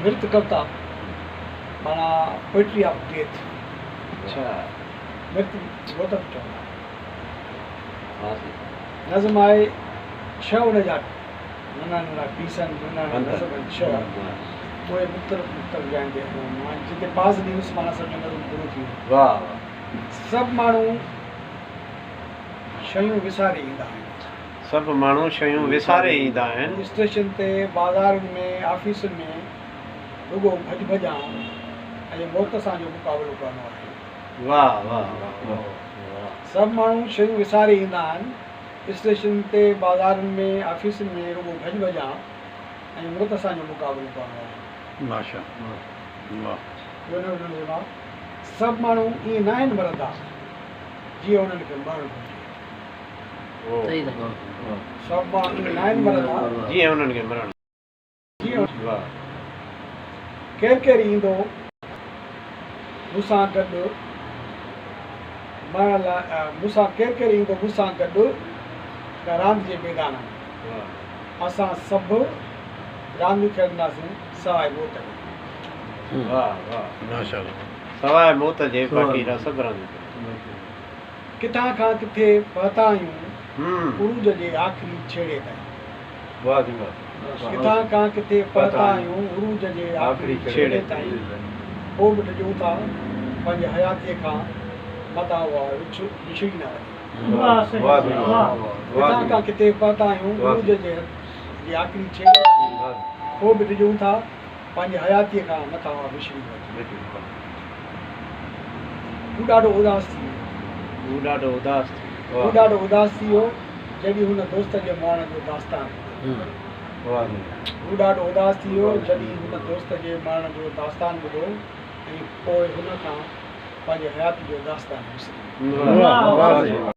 مرت ڪوتا معنيٰ poetry of death. اڇا. مرت موت به چوندا آهن. نظم آهي ڇهه ان جا ننڍا ننڍا پيس آهن، ننڍا ننڍا نظم آهن ڇهه، اهي مختلف مختلف جاين تي مان جتي پاز ڏني هيس معنيٰ سمجهو نظم پورو ٿي ويو. واهه واهه. سڀ ماڻهو شيون وساري ايندا آهن. سڀ ماڻهو شيون وساري ايندا آهن. اسٽيشن تي، بازارن ۾، آفيسن ۾ رڳو ڀڄ ڀڄان ۽ موت سان جو مقابلو ڪرڻو آهي. واهه واهه واهه. سڀ ماڻهو شيون وساري ايندا آهن. اسٽيشن تي، بازارن ۾، آفيسن ۾ رڳو ڀڄ ڀڄان ۽ موت سان جو مقابلو ڪرڻو آهي. ماشاء الله. ٻيو ننڍو نظم آ. سڀ ماڻهو ائين ناهن مرندا جيئن انهن کي مرڻ گهرجي. سڀ ماڻهو ائين ناهن مرندا. جيئن انهن کي مرڻ. جيئن ڪير ڪير ايندو مون سان گڏ مرڻ لاء مون سان ڪير ڪير ايندو مون سان گڏ راند جي ميدان ۾. اسان سڀ رانديون کيڏنداسين سواء موت جي. واھ واھ سواء موت جي باقي سڀ رانديون کيڏنداسين. ڪٿان کان ڪٿي پهتا آهيون عروج جي آخري ڇيڙي تائين. ڪٿان کان ڪٿي پهتا آهيون عروج جي آخري ڇيڙي تائين. پوء به ڊڄون ٿا پنهنجي حياتيء کان متان اها وڇڙي نه وڃي. ڪٿان کان ڪٿي پهتا آهيون عروج جي آخري ڇيڙي تائين. پوء به ڊڄون ٿا پنهنجي حياتيء کان متان اها وڇڙي وڃي. هو ڏاڍو اداس ٿي ويو. هو ڏاڍو اداس ٿي ويو. هو ڏاڍو اداس ٿي ويو جڏهن هن دوست جي مرڻ جو داستان ٻڌو. هو ڏاڍو اداس ٿي ويو جڏهن هن دوست جي مرڻ جو داستان ٻڌو ۽ پوء هن کان پنهنجي حياتي جو داستان وسري ويو.